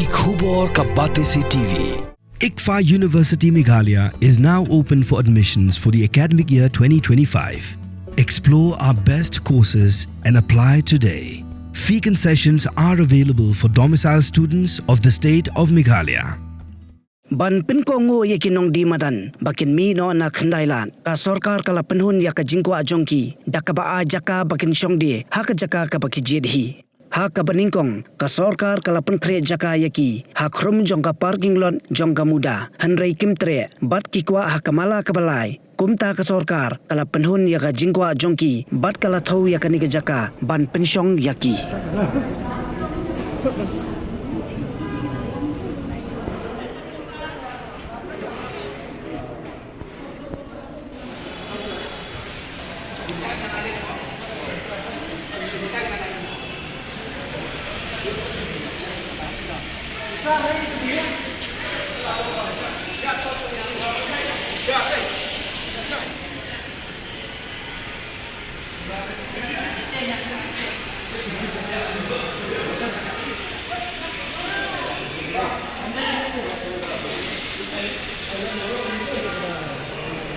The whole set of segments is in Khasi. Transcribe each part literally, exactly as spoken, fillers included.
Khubor ka Batesi T V. ICFAI University Meghalaya is now open for admissions for the academic year twenty twenty-five. Explore our best courses and apply today. Fee concessions are available for domicile students of the state of Meghalaya. Ban pynkohnguh ïa ki nongdie madan ba kin mih noh na Khyndailad, ka sorkar ka la pynhun ïa ka jingkwah jong ki da kaba ai jaka ba kin shong die ha ka jaka kaba ki jied hi. Ha kaba nyngkong, ka sorkar ka la pynkhreh jaka ïa ki ha khrum jong ka parking lot jong ka MUDA, hynrei kim treh bad ki kwah ha ka mala kaba lai. Kumta ka sorkar ka la pynhun ïa ka jingkwah jong ki bad ka la thew ïa kane ka jaka ban pynshong ïa ki.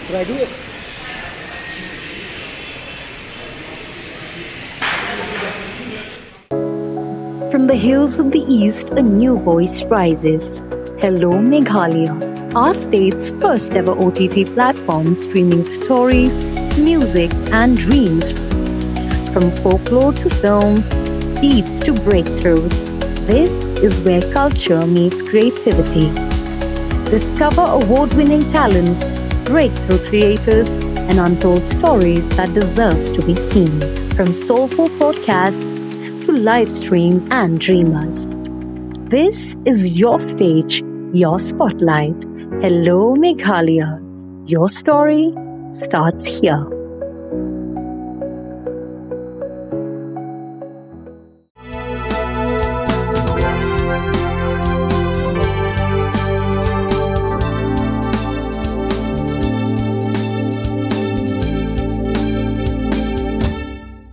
Try do it. From the hills of the East, a new voice rises. Hello, Meghalaya, our state's first ever O T T platform streaming stories, music, and dreams. From folklore to films, beats to breakthroughs, this is where culture meets creativity. Discover award winning talents, breakthrough creators, and untold stories that deserves to be seen. From soulful podcasts to live streams and dreamers, this is your stage, your spotlight. Hello, Meghalaya. Your story starts here.